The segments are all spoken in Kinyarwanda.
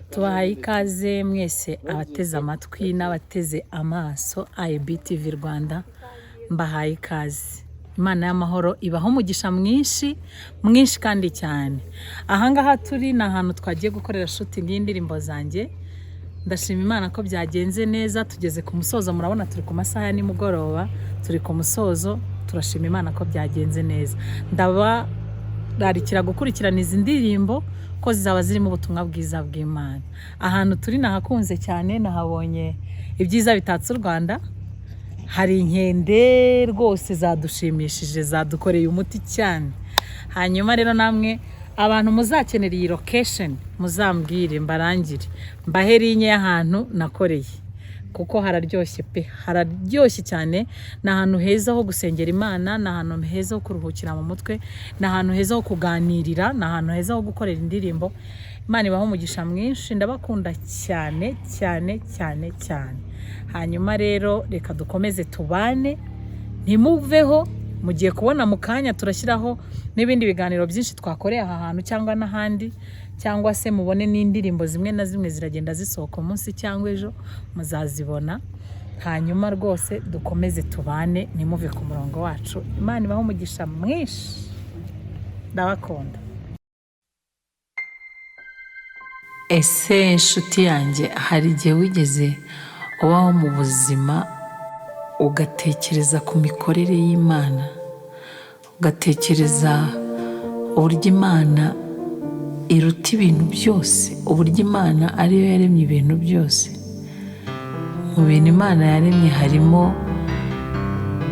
Tubahaye ikaze mwese abateze amatwi n'abateze amaso IBTV Rwanda, mbahaye ikaze. Imana y'amahoro ibaho umugisha mwinshi mwinshi kandi cyane. Ahangaha turi ni ahantu twagiye gukorera shooting y'indirimbo zanjye. Ndashima Imana ko byagenze neza, tugeze ku musozo. Murabona turi ku masaha ya nimugoroba, turi ku musozo. Turashima Imana ko byagenze neza. Ndabararikira gukurikirana izi ndirimbo ko zizaba zirimo ubutumwa bwiza bw'Imana. Ahantu turi nahakunze cyane, nahabonye ibyiza bitatse u Rwanda. Hari inkende rwose zadushimishije, zadukoreye umuti cyane. Hanyuma rero namwe abantu muzakenera iyi location, muzambwire mbarangire, mbahe rinye y'ahantu nakoreye, kuko hararyoshye pe, hararyoshye cyane. Ni ahantu heza ho gusengera Imana, ni ahantu heza ho kuruhukira mu mutwe, ni ahantu heza ho kuganirira, ni ahantu heza ho gukorera indirimbo. Imana ibahe umugisha mwinshi, ndabakunda cyane cyane cyane cyane. Hanyuma rero reka dukomeze tubane, ntimuveho. Mugiye kubona mu kanya turashyiraho n'ibindi biganiro byinshi twakoreye aha hantu cyangwa n'ahandi, cyangwa se mubone n'indirimbo zimwe na zimwe ziragenda zisohoka umunsi cyangwa ejo muzazibona. Hanyuma rwose dukomeze tubane, ntimuve ku murongo wacu. Imana ibahe umugisha mwinshi, ndabakunda. Ese inshuti yanjye, hari igihe wigeze ubaho mu buzima ugatekereza ku mikorere y'Imana, ugatekereza uburyo Imana iruta ibintu byose, uburyo Imana ariyo yaremye ibintu byose? Mu bintu Imana yaremye harimo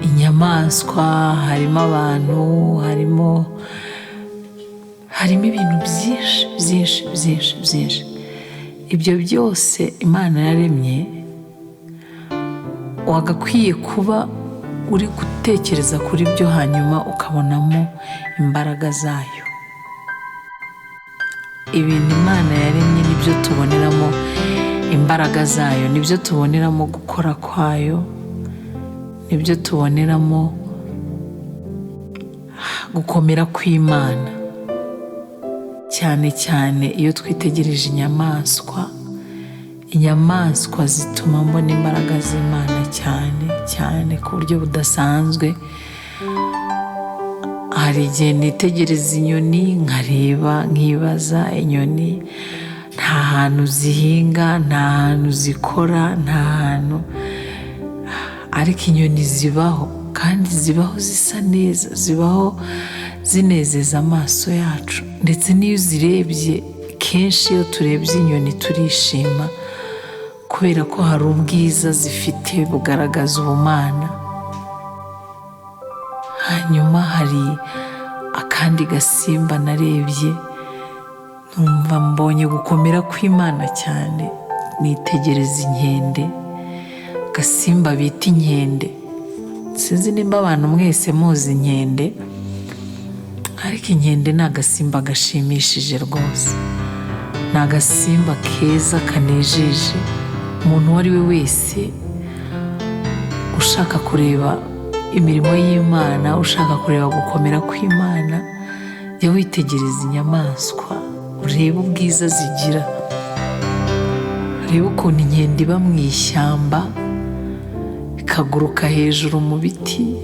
inyamaswa, harimo abantu, harimo ibintu byinshi byinshi byinshi byinshi. Ibyo byose Imana yaremye, wagakwiye kuba uri gutekereza kuri byo, hanyuma ukabonamo imbaraga zayo. Ibintu Imana yaremye nibyo tuboneramo imbaraga zayo, nibyo tuboneramo gukora kwayo, nibyo tuboneramo gukomera kw'Imana. Cyane cyane iyo twitegereje inyamaswa, inyamaswa zituma mbona imbaraga z'Imana cyane cyane ku buryo budasanzwe. Hari igihe nitegereza inyoni nkareba nkibaza, inyoni nta hantu zihinga, nta hantu zikora, nta hantu, ariko inyoni zibaho kandi zibaho zisa neza, zibaho zinezeza amaso yacu. Ndetse n'iyo uzirebye, kenshi iyo turebye inyoni turishima kubera ko hari ubwiza zifite bugaragaza ubumana. Hanyuma hari akandi gasimba narebye numva mbonye gukomera kw'Imana cyane, nitegereza inkende, agasimba bita inkende. Sinzi nimba abantu mwese muzi inkende, ariko inkende ni agasimba gashimishije rwose, ni agasimba keza kanejeje umuntu uwo ari we wese ushaka kureba imirimo y'Imana, ushaka kureba gukomera kw'Imana. Jya witegereza inyamaswa, urebe ubwiza zigira, urebe ukuntu inkende iba mu ishyamba ikaguruka hejuru mu biti,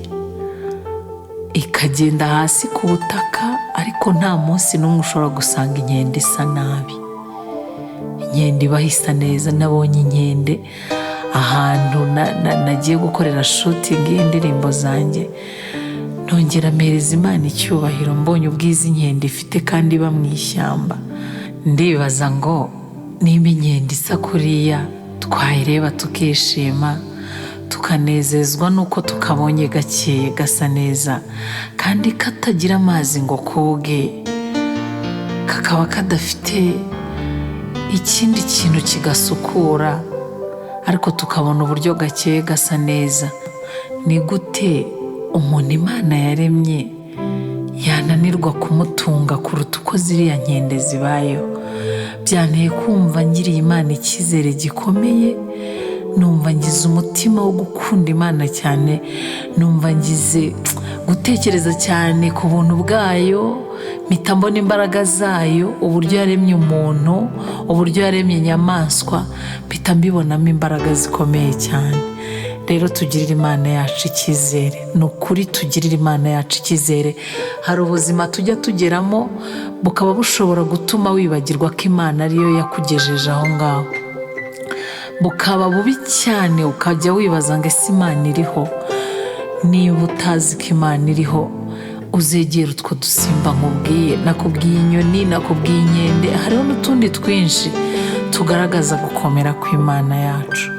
ikagenda hasi ku butaka, ariko nta munsi n'umwe ushobora gusanga inkende isa nabi. Inkende ibaho isa neza. Nabonye inkende ahantu nagiye gukorera shooting y'indirimbo zanjye, nongera mpereza Imana icyubahiro mbonye ubwiza inkende ifite kandi iba mu ishyamba. Ndibaza ngo nimba inkende isa kuriya twayireba tukishima, tukanezezwa n'uko tukabonye gakeye gasa neza kandi katagira amazi ngo koge, kakaba kadafite ikindi kintu kigasukura, ariko tukabona uburyo gakeye gasa neza. Ni gute umuntu Imana yaremye yananirwa kumutunga kuruta uko ziriya nkende zibayeho? Byanteye kumva ngiriye Imana icyizere gikomeye, numva ngize umutima wo gukunda Imana cyane, numva ngize gutekereza cyane ku buntu bwayo. Mpita mbona imbaraga zayo, uburyo yaremye umuntu, uburyo yaremye inyamaswa, mpita mbibonamo imbaraga zikomeye cyane. Rero tugirire Imana yacu icyizere, ni ukuri tugirire Imana yacu icyizere. Hari ubuzima tujya tugeramo bukaba bushobora gutuma wibagirwa ko Imana ariyo yakugejeje aho ngaho, bukaba bubi cyane, ukajya wibaza ngo ese Imana iriho? Niba utazi ko Imana iriho, uzegera utwo dusimba nkubwiye. Nakubwiye inyoni, nakubwiye inkende, hariho n'utundi twinshi tugaragaza gukomera kw'Imana yacu.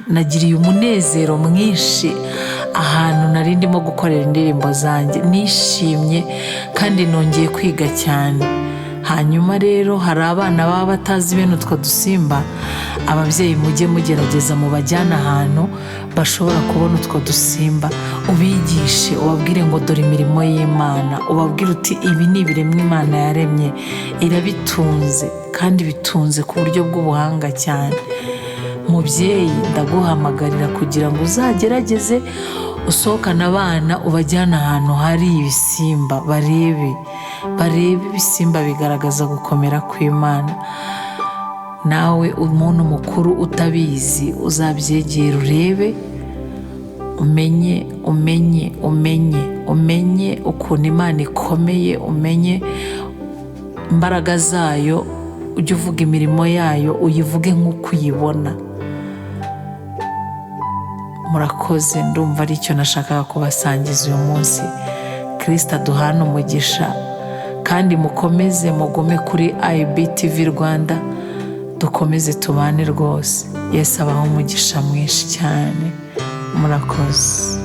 Nagiriye umunezero mwinshi ahantu nari ndimo gukorera indirimbo zanjye, nishimye kandi nongeye kwiga cyane. Hanyuma rero hari abana baba batazi bene utwo dusimba. Ababyeyi mujye mugerageza mubajyane ahantu bashobora kubona utwo dusimba, ubigishe, ubabwire ngo dore imirimo y'Imana, ubabwire uti ibi ni ibiremwa Imana yaremye, irabitunze kandi bitunze ku buryo bw'ubuhanga cyane. Mubyeyi, ndaguhamagarira kugira ngo uzagerageze usohokane abana, ubajyane ahantu hari ibisimba, barebe barebe ibisimba bigaragaza gukomera kw'Imana. Nawe umuntu mukuru utabizi, uzabyegera urebe, umenye umenye umenye umenye ukuntu Imana ikomeye, umenye imbaraga zayo, ujye uvuga imirimo yayo, uyivuge nk'uko uyibona. Murakoze, ndumva aricyo nashakaga kubasangiza uyu munsi. Kirisita aduhane umugisha kandi mukomeze mugume kuri IBTV Rwanda, dukomeze tubane rwose. Yesu abaho umugisha mwinshi cyane. Murakoze.